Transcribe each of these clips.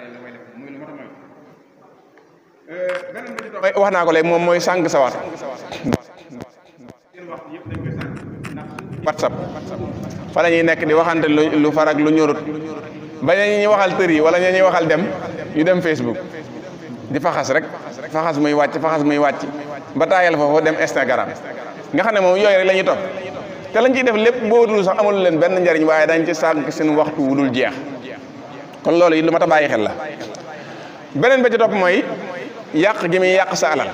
muy lu mat a wax naa ko léegi moom mooy sànq sa waxtu WhatsApp fa la ñuy nekk di waxante lu farak lu ñorut ba ñuy waxal tër yi wala ñuy waxal dem yu dem Facebook di faxas rek faxas muy wàcc ba taayal foofu dem Instagram nga xam ne moom yooyu rek la ñuy topp te lañ ciy def lépp bootul sax amul leen benn njariñ waaye dañ ci sànq seen waxtu wu dul jeex kon loolu it lu mat a bàyyi xel la. beneen ba ci topp mooy yàq gi muy yàq sa alal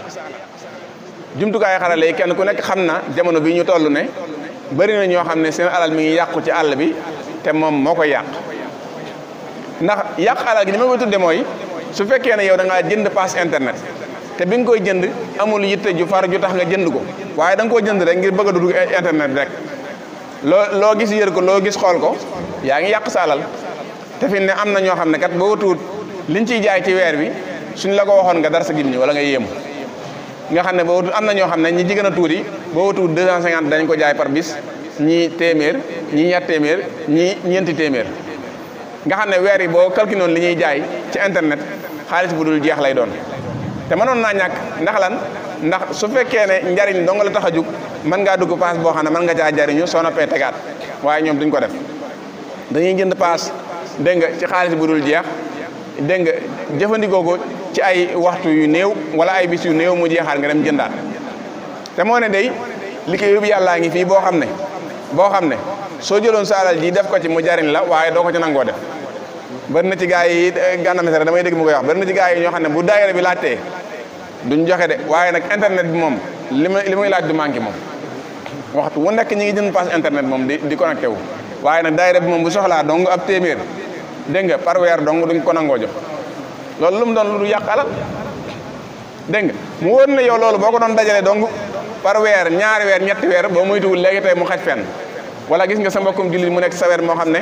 jumtukaay xarale yi kenn ku nekk xam na jamono bi ñu toll ne bari na ñoo xam ne seen alal mi ngi yàqu ci àll bi te moom moo koy yàq ndax yàq alal gi ni ma koy tudde mooy su fekkee ne yow da ngaa jënd pass internet te bi nga koy jënd amul yitte ju far ju tax nga jënd ko waaye da nga koo jënd rek ngir bëgg a dugg internet rek loo gis yër ko loo gis xool ko yaa ngi yàq sa alal te fi ne am na ñoo xam ne kat boo tuut liñ ciy jaay ci weer bi suñ la ko waxoon nga dar sa gimni wala nga yéemu nga xam ne boo am na ñoo xam ne ñi ci gën a tuuti boo tuut 250 dañ ko jaay par bis ñii téeméer ñii ñaar téeméer ñii ñeenti téeméer nga xam ne weer yi boo calculé noonu li ñuy jaay ci internet xaalis bu dul jeex lay doon te mënoon naa ñàkk ndax lan ndax su fekkee ne njariñ dong la tax a jug mën ngaa dugg paas boo xam ne mën nga caa jariñu soo noppee tegaat waaye ñoom duñ ko def dañuy jënd paas dégg nga ci xaalis bu dul jeex dégg nga jëfandikoo ko ci ay waxtu yu néew wala ay bis yu néew mu jeexaat nga dem jëndaat te moo ne day liggéey yóbbu yàllaa ngi fii boo xam ne soo jëloon sa alal ji def ko ci mu jariñ la waaye doo ko ci nangoo def bari na ci gaa yi Gana Messere damay dégg mu koy wax bari na ci gaa yi ñoo xam ne bu daayira bi laajtee duñ joxe de waaye nag internet bi moom li muy laaj du manqué moom waxtu wu nekk ñi ngi jënd pass internet moom di connecté wu waaye nag daayira bi moom bu soxlaa dong ab téeméer dégg nga par weer dong duñ ko nangoo jox loolu lu mu doon lu yàq alal dégg nga mu wóor ne yow loolu boo ko doon dajale dong par weer ñaari weer ñetti weer boo moytuwul léegi tey mu xaj fenn wala gis nga sa mbokkum jullit mu nekk sa weer moo xam ne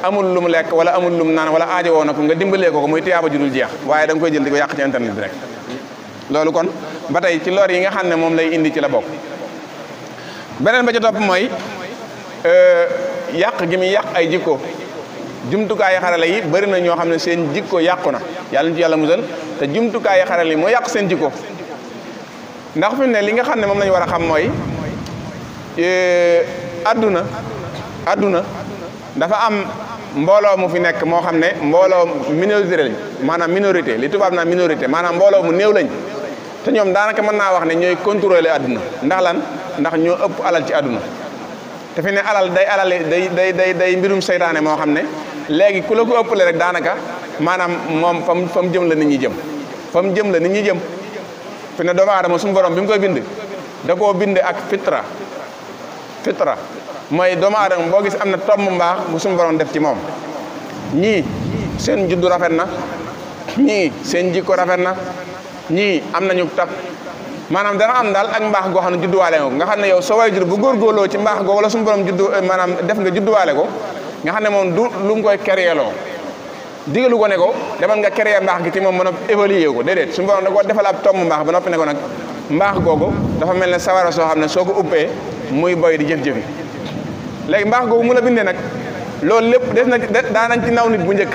amul lu mu lekk wala amul lu mu naan wala aajo woo na ko nga dimbalee ko muy tiyaaba ju dul jeex waaye da nga koy jël di ko yàq ci internet bi rek loolu kon ba tey ci lor yi nga xam ne moom lay indi ci la bokk beneen ba ci topp mooy yàq gi muy yàq ay jikko jumtukaayu xarale yi bëri na ñoo xam ne seen jikko yàqu na yàlla ñu ci yàlla musal te jumtukaayu xarale yi moo yàq seen jikko ndax fi mu ne li nga xam ne moom la ñu war a xam mooy adduna dafa am mbooloo mu fi nekk moo xam ne mbooloo minorité lañ maanaam minorité li tubaab naa minorité maanaam mbooloo mu néew lañ te ñoom daanaka mën naa wax ne ñooy contrôler adduna ndax lan ndax ñoo ëpp alal ci adduna te fi ne alal day mbirum seytaane moo xam ne léegi ku la ko ëppale rek daanaka maanaam moom fa mu jëm la nit ñi jëm fa mu jëm la nit ñi jëm fi ne doomu aadama suñu borom bi mu koy bind da koo bind ak fitra mooy doomu aadama boo gis am na tomb mbaax bu suñu borom def ci moom ñii seen juddu rafet na ñii seen jikko rafet na ñii am nañu tab maanaam dana am daal ak mbaax goo xam ne judduwaale nga xam ne yow soo waajur bu góorgóorloo ci mbaax goo wala suñu borom juddu maanaam def nga judduwaale ko nga xam ne moom du lu mu koy créeloo digalu ko ne ko demal nga créer mbaax gi ci moom mën a évaluer ko déedéet suñu borom da ko defal ab tomb mbaax ba noppi ne ko nag mbaax googu dafa mel ne sawara soo xam ne soo ko uppee muy boy di jëf-jëfi léegi mbaax googu mu la bindee nag loolu lépp des na daanañ ci naw nit bu njëkk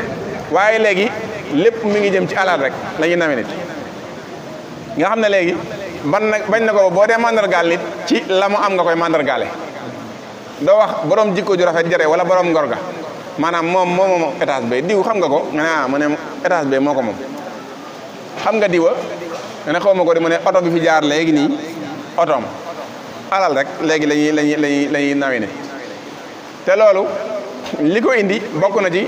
waaye léegi lépp mi ngi jëm ci alal rek la ñuy nawe nit nga xam ne léegi bañ na ko boo dee mandargaal nit ci la mu am nga koy mandargaale doo wax borom jikko ju rafet jëre wala borom ngor ga maanaam moom étage be diw xam nga ko nga ne mu ne étage be moo ko moom xam nga diwa nga ne xaw ma ko di mu ne oto bi fi jaar léegi nii otoom alal rek léegi lañuy nawe nit te loolu li ko indi bokk na ci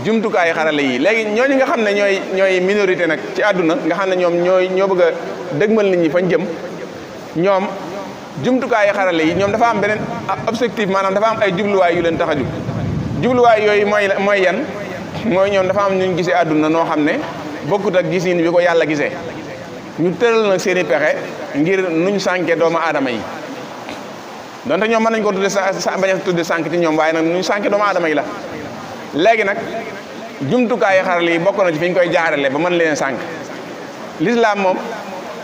jumtukaayu xarale yi léegi ñooñu nga xam ne ñooy minorité nag ci àdduna nga xam ne ñoom ñoo bëgg a dëgmal nit ñi fañ jëm ñoom jumtukaayu xarale yi ñoom dafa am beneen objectif maanaam dafa am ay jubluwaay yu leen tax a jug jubluwaay yooyu mooy yan mooy ñoom dafa am ñu gisee àdduna noo xam ne bokkut ak gisin bi ko yàlla gisee ñu tëral nag seen i pexe ngir nuñ sànke doomu aadama yi donte ñoom mën nañ ko tudde bañ a tudde sànk ci ñoom waaye nag nuñ sànke doomu aadama yi la léegi nag jumtukaayu xarale yi bokk na ci fi ñu koy jaarale ba mën leen sànk l'islam moom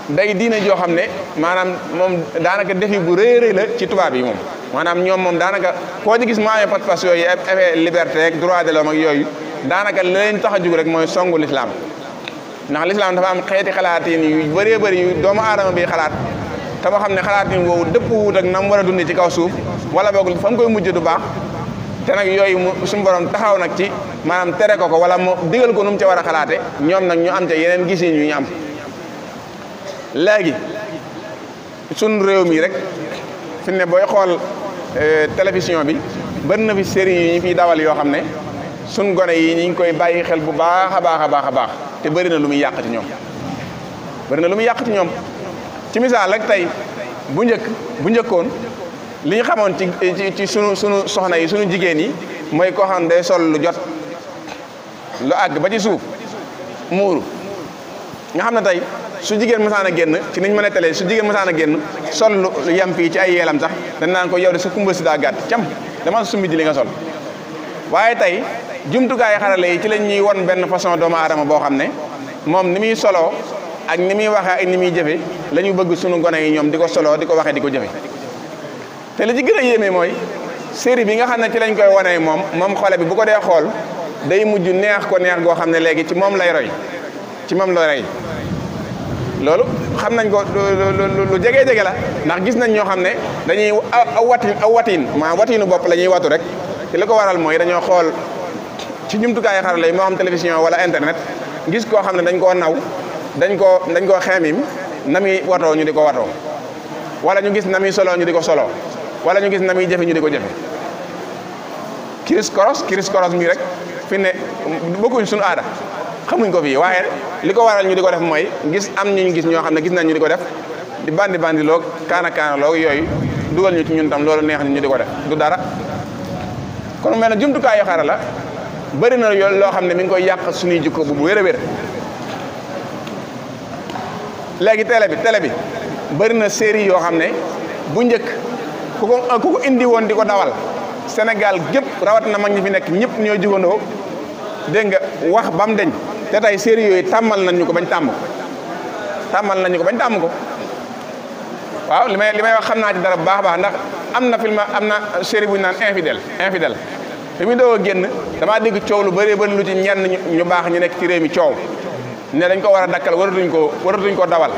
day diine joo xam ne maanaam moom daanaka défi bu rëy la ci tubaab yi moom maanaam ñoom moom daanaka koo ci gis mu amee pas-pas yooyu effet liberté ak droit de l'homme ak yooyu daanaka li leen tax a jug rek mooy songu lislaam ndax lislaam dafa am xeeti xalaatin yu bëree bëri yu doomu aadama bi xalaat te moo xam ne xalaatin woowu dëpp wut ak na mu war a dundee ci kaw suuf wala boog fa mu koy mujj du baax te nag yooyu suñu borom taxaw nag ci maanaam tere ko wala mu digal ko nu mu ca war a xalaate ñoom nag ñu am ca yeneen gisin yu ñu am léegi suñ réew mi rek fi ne booy xool télévision bi bëri na fi série yi ñu fiy dawal yoo xam ne suñ gone yi ñu ngi koy bàyyi xel bu baax a baax a baax a baax te bëri na lu muy yàq ci ñoom bëri na lu muy yàq ci ñoom ci misaal rek tey bu njëkkoon li ñu xamoon ci sunu soxna yi sunu jigéen yi mooy koo xam ne day sol lu jot lu àgg ba ci suuf muuru nga xam ne tey su jigéen mësaan a génn ci niñ mën a télé su jigéen mësaan a génn sol lu yem fii ci ay yeelam sax dañ naan ko yow de sa kumba si daa gàtt cam dama sumbi ji li nga sol waaye tey jumtukaay xarale yi ci lañ ñuy won benn façon doomu aadama boo xam ne moom ni muy soloo ak ni muy waxee ak ni muy jëfe la ñu bëgg sunu gone yi ñoom di ko soloo di ko waxee di ko jëfe te li ci gën a yéeme mooy série bi nga xam ne ci lañ koy wonee moom xale bi bu ko dee xool day mujj neex ko neex goo xam ne léegi ci moom lay roy ci moom lay roy loolu xam nañ ko lu jege la ndax gis nañ ñoo xam ne dañuy aw watiin maa watiinu bopp la ñuy watu rek te li ko waral mooy dañoo xool ci jumtukaay xarala yi moo xam télévision wala internet gis koo xam ne dañ koo naw dañ koo xeemim na muy watoo ñu di ko watoo wala ñu gis na muy soloo ñu di ko soloo wala ñu gis na muy jëfe ñu di ko jëfe kiris koros mi rek fi ne bokkuñ suñu aada xamuñ ko fii waaye li ko waral ñu di ko def mooy gis am ñu gis ñoo xam ne gis nañ ñu di ko def di bandi loog kaana loog yooyu dugal ñu ci ñun tam loolu neex ñu di ko def du dara kon mel na jumtukaayu xarala bëri na loo xam ne mi ngi koy yàq suñuy jikko bu wér a wér léegi télé bi bëri na série yoo xam ne bu njëkk ku ko indi woon di ko dawal Sénégal gépp rawat na mag ñi fi nekk ñëpp ñoo jugandoo dégg nga wax ba mu deñ te tey série yooyu tàmmal nañ ñu ko bañ tàmm ko waaw li may wax xam naa ci dara bu baax a baax ndax am na série bu ñu naan infidèle fi muy doog a génn damaa dégg coow lu bëree bëri lu ci ñenn ñu baax ñu nekk ci réew mi coow ne dañ ko war a dakkal waratuñ ko dawal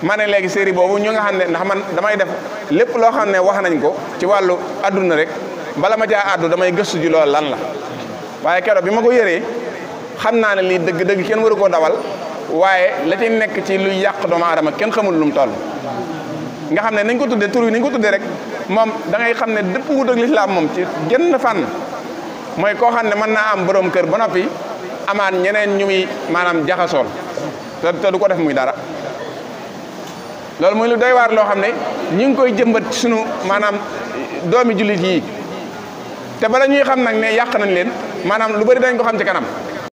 ma ne léegi série boobu ñu nga xam ne ndax man damay def lépp loo xam ne wax nañ ko ci wàllu adduna rek bala ma caa addu damay gëstu ji loolu lan la waaye keroog bi ma ko yëree xam naa ne lii dëgg kenn waru koo dawal waaye la ci nekk ci luy yàq doomu aadama kenn xamul lu mu toll nga xam ne nañ ko tuddee tur wi nañ ko tuddee rek moom da ngay xam ne dëpp wut ak lislaam moom ci genn fànn mooy koo xam ne mën naa am borom kër ba noppi amaat ñeneen ñu muy maanaam jaxasool te du ko def muy dara loolu muy lu doy waar loo xam ne ñu ngi koy jëmbat ci sunu maanaam doomi jullit yi te bala ñuy xam nag ne yàq nañ leen maanaam lu bari dañ ko xam ci kanam